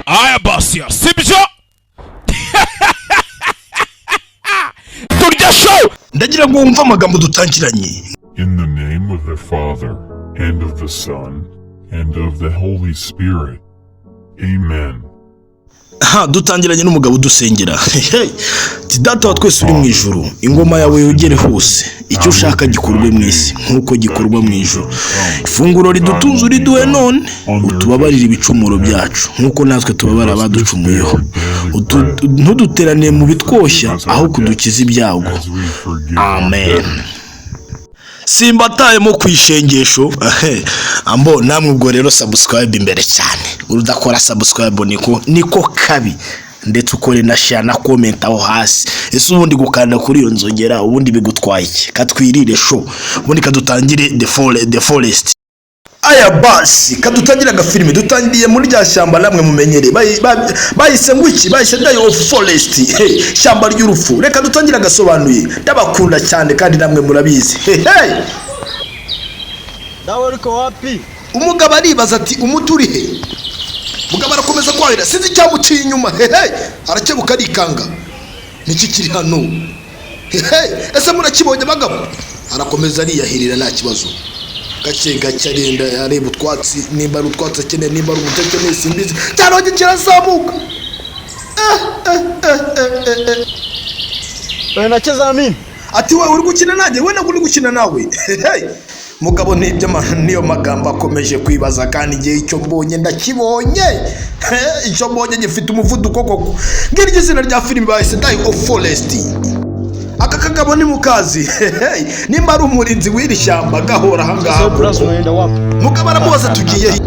Aya basi, sibyo, turya show. Ndagira ngo wumve amagambo dutangiranye. In the name of the Father, and of the Son, and of the Holy Spirit. Amen. Ha, dutangiranye n'umugabo udusengera. Hey, ati: "Data wa twese uri mu ijuru, ingoma yawe yogere hose, icyo ushaka gikorwe mu isi nk'uko gikorwa mu ijuru. Ifunguro ridutunze uriduhe none, utubabarire ibicumuro byacu nk'uko natwe tubabara abaducumuyeho. Ntuduterane mu bitwoshya, aho kudukiza ibyago." As we forgive our Amen. debtors. Simbatayemo ku ishengesho ambo namwe. Ubwo rero subscribe imbere cyane. Udakora subscribe niko kabi, ndetse ukore na share na comment aho hasi. Ese ubundi gukanda kuri iyo nzogera ubundi bigutwaye iki? Katwirire show, ubundi kadutangire the forest. Aya basi, kadutangire agafilime. Dutangiriye muri rya shyamba namwe mumenyere. Bahise ngo iki? Bahise Die of Forest. Hey, shyamba ry'urupfu. Reka dutangire agasobanuye. Ndabakunda cyane kandi namwe murabizi. Hey, hey. Dawa liko wapi? Umugabo aribaza ati: "Umuti uri he?" Mugabo arakomeza kwahira, sinzi icyamuciye inyuma. Hehe, arakebuka, arikanga. Niki kiri hano? Hehe, ese murakibonye bagabo? Arakomeza ariyahirira, nta kibazo. Gake gake arenda areba utwatsi, nimba ari utwatsi akeneye, nimba ari umuti akeneye, simbizi. Cyarongeye kirazamuka. Eh, eh, eh, eh, eh, eh. Wewe unacheza na mimi? Ati: "Wowe uri gukina nanjye?" We ntabwo uri gukina nawe. Hey! Mugabo nibyo niyo magambo akomeje kwibaza, kandi igihe icyo mbonye ndakibonye. He, icyo mbonye gifite umuvuduko koko. Ngiryo izina rya filimi, bahise Die of Forest. Aka kagabo ni mukazi. Hey! Nimba ari umurinzi w'iri shyamba gahora ahangaha. Sasa brother, unaenda wapi? Mugabo aramubaza: "Tugiye he?"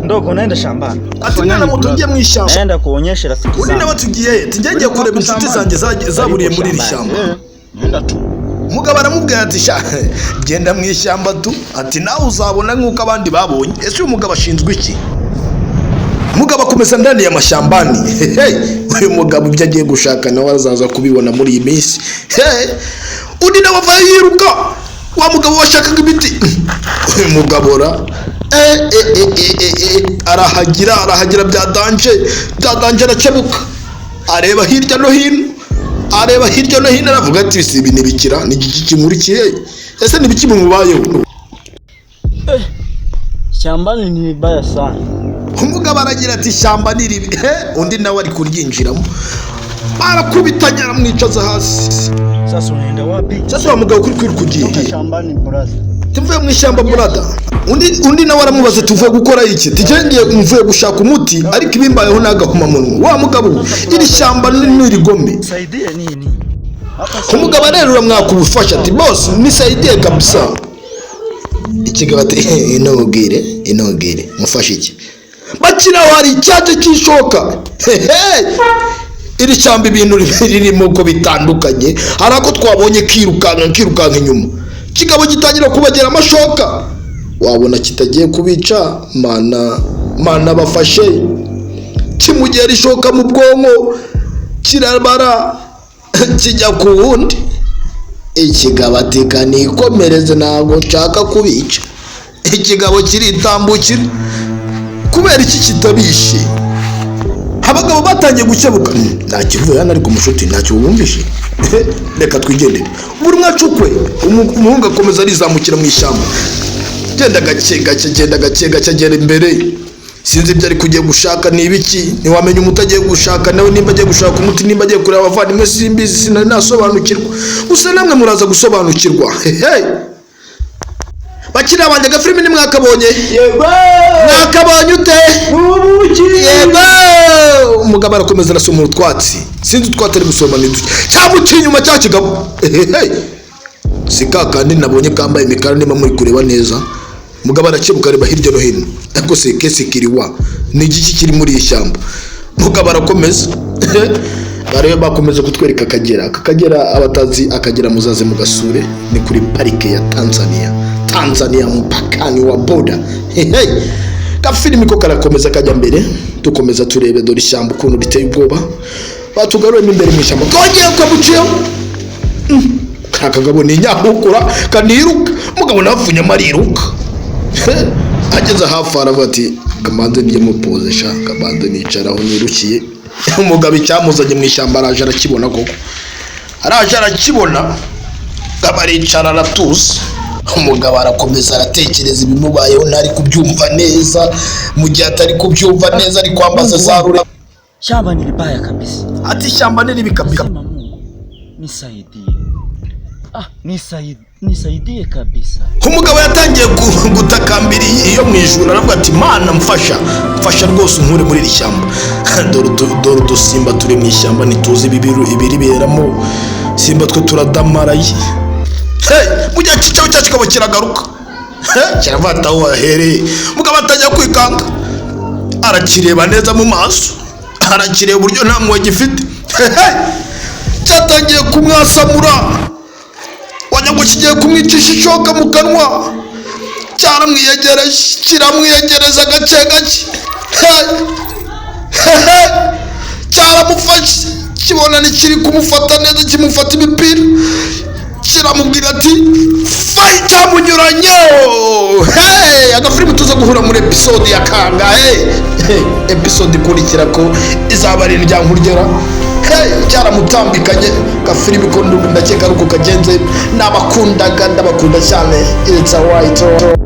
Ndogo, naenda shambani. Ati: "Mwana muto, ugiye mu ishyamba?" Naenda kuonyesha rafiki Undi zangu. nawe: "Tugiye he?" Ati: "Ngiye kureba inshuti zanjye zaburiye muri iri shyamba." Eh, naenda tu. Umugabo aramubwira ati: "Sha, genda mu ishyamba tu." Ati: "Nawe uzabona nk'uko abandi babonye." Ese uyu mugabo ashinzwe iki? Umugabo akomeza ndani ya mashyambani. Hey, uyu mugabo ibyo agiye gushaka nawe azaza kubibona muri iyi minsi. Hey, undi nawe avayo yiruka, wa mugabo washakaga imiti. Uyu mugabo ra, eh, eh, eh, eh, eh, eh, arahagira, arahagira bya danger, bya danger. Arakebuka, areba hirya no hino, areba hirya no hino, aravuga ati: "Si ibi ntibikira, ni igiki kimurikiye? Ese ni ibiki bimubayeho?" Shambani ni vibaya sana. Umugabo aragira ati: "Ishyamba ni ribi." He, undi nawe ari kuryinjiramo, barakubitanye, aramwicaza hasi. Sasa unaenda wapi? Sasa wa mugabo, kuri kwiruka ugiye Toka he? shambani, brother. Tuvuye mu ishyamba, brother. Undi nawe aramubaza: "Tuvuye gukora iki?" "Tugenge mvuye gushaka umuti, ariko ibimbayeho ni agahomamunwa. Wa mugabo, iri shyamba ni irigome." Saidie nini? Hapa Umugabo rero uramwaka ubufasha, ati: "Boss, nisaidie kabisa." Ikigabo ati: "Inubwire, inubwire mufashe iki?" Bakiraho hari icyatsi cy'ishoka. Hehe, iri shyamba ibintu ririmo uko bitandukanye. Hari ako twabonye kirukanka, kirukanka inyuma. Kigabo gitangira kubagera amashoka, wabona kitagiye kubica. Mana, mana, bafashe! Kimugera ishoka mu bwonko, kirabara, kijya ku wundi. Ikigabo ati: "Kanikomereze, ntabwo nshaka kubica." Ikigabo kiritambukira. Kubera iki kitabishe? Abagabo batangiye gukebuka. Nta kivuye hano, ariko mushuti ntacyo wumvishe. Reka twigendere, buri umwe acukwe. Umuhungu akomeza arizamukira mu ishyamba, genda gake gake, genda gake gake, agera imbere. Sinzi ibyo ari kugiye gushaka ni ibiki, ntiwamenya umuti agiye gushaka nawe, nimba agiye gushaka umuti, nimba agiye kureba abavandimwe, simbizi, sinari nasobanukirwa. Gusa namwe muraza gusobanukirwa. Hehe, bakiriya banjye, agafilimi ntimwakabonye? Yego. Mwakabonye ute? Ubuki. Yego. Umugabo arakomeza arasoma utwatsi, sinzi utwatsi ari gusoma ni duke. Cyamuciye inyuma cya kigabo. Hehe, si ka kandi nabonye kambaye imikara, niba muri kureba neza. Umugabo arakebuka, areba hirya no hino, ariko se kese kiriwa ni igiki kiri muri iri shyamba? Mugabo arakomeza. Barebe, bakomeza kutwereka Akagera. Aka Kagera, abatazi Akagera muzaze mugasure, ni kuri parike ya Tanzania, Tanzania mpakani wa border. Hehe, gafilimi ko karakomeza kajya mbere, dukomeza turebe. Dore ishyamba ukuntu riteye ubwoba. Batugaruyemo imbere mu ishyamba, kongeye kamuciyeho. Kariya kagabo ni inyahukura, kaniruka. Mugabo nawe apfunyamo, ariruka. Ageze hafi aravuga ati: "Kamanze njyemo pause sha, kamanze nicaraho nirukiye." Umugabo icyamuzanye mu ishyamba araje arakibona koko, araje arakibona. Umugabo aricara aratuza. Umugabo arakomeza aratekereza ibimubayeho, ntari kubyumva neza. Mu gihe atari kubyumva neza, ari kwambaza za rure. Shamba ni libaya kabisa. Ati: "Ishyamba ni ribi kabisa." Sema Mungu nisaidie. Ah, nisaidie, nisaidie kabisa. Umugabo yatangiye gutakambira iyo mu ijuru, aravuga ati: "Mana mfasha, mfasha rwose unkure muri iri shyamba. Dore udusimba turi mu ishyamba, ntituzi ibiriberamo, simba twe turadamaraye." Hey, mu gihe cyicaro cyacu kikaba kiragaruka. Hey, kiravata aho wahereye. Umugabo atangira kwikanga, arakireba neza mu maso, arakireba uburyo nta mpuhwe gifite. Hey, cyatangiye kumwasamura, wagira ngo kigiye kumwicisha ishoka mu kanwa. Cyaramwiyegereje, kiramwiyegereza gake gake. Hey! Hey! Cyaramufashe, kibona ntikiri kumufata neza, kimufata imipira, kiramubwira ati: "Fayi!" Cyamunyuranyeho. Hey! Agafilimi tuza guhura muri episode ya kangahe? Hey! Episode ikurikira ko izaba ari indyankurgera. Hey! Cyaramutambikanye. Gafilimi ko ndakeka ari uko kagenze. Nabakundaga, ndabakunda cyane. It's a white.